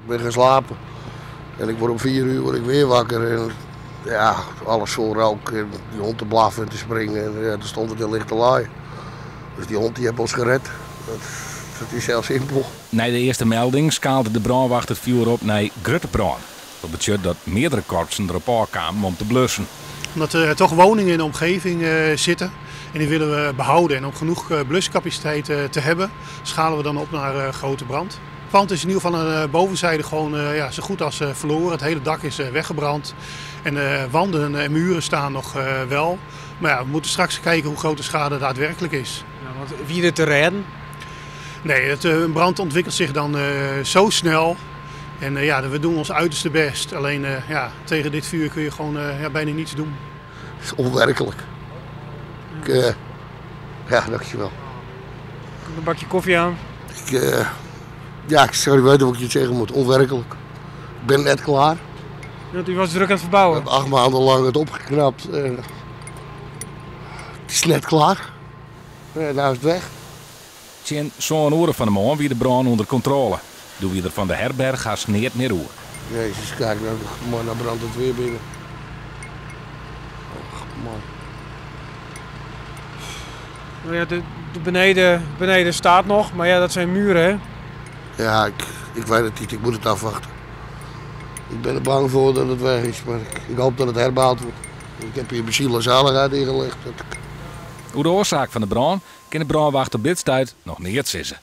Ik bin gaan slapen en ik word om 4 uur word ik weer wakker. En ja, alles vol rook en die hond te blaffen en te springen. En ja, toen stond het in lichte laai. Dus die hond die heeft ons gered. Dat is heel simpel. Nei de earste melding skaalde de brânwacht it fjoer op nei grutte brân. Dat betsjut dat meardere korpsen derop ôfkamen om te blussen. Omdat er toch woningen in de omgeving zitten en die willen we behouden. En om genoeg bluscapaciteit te hebben, schalen we dan op naar grote brand. Het pand is in ieder geval aan de bovenzijde gewoon, ja, zo goed als verloren. Het hele dak is weggebrand en de wanden en muren staan nog wel. Maar ja, we moeten straks kijken hoe groot de schade daadwerkelijk is. Ja, want wie er te redden? Nee, een brand ontwikkelt zich dan zo snel. En ja, we doen ons uiterste best. Alleen ja, tegen dit vuur kun je gewoon, ja, bijna niets doen. Het is onwerkelijk. Ik, ja, dankjewel. Komt een bakje koffie aan? Ik, ja, ik zou niet weten wat ik je zeggen moet. Onwerkelijk. Ik ben net klaar. Want u was druk aan het verbouwen? Ik heb 8 maanden lang het opgeknapt. En het is net klaar. Ja, nou is het weg. Tsjin sân oere fan 'e moarn wie de brân ûnder kontrôle. Doe wie der fan de herberch hast neat mear oer. Jezus, kijk nou, man, nou brandt het weer binnen. Och, man. Nou ja, de beneden staat nog, maar ja, dat zijn muren, hè? Ja, ik weet het niet. Ik moet het afwachten. Ik ben er bang voor dat het weg is, maar ik hoop dat het herbouwd wordt. Ik heb hier mijn ziel en zaligheid ingelegd. Oer de oarsaak fan de brân kin de brânwacht op dit stuit noch neat sizze.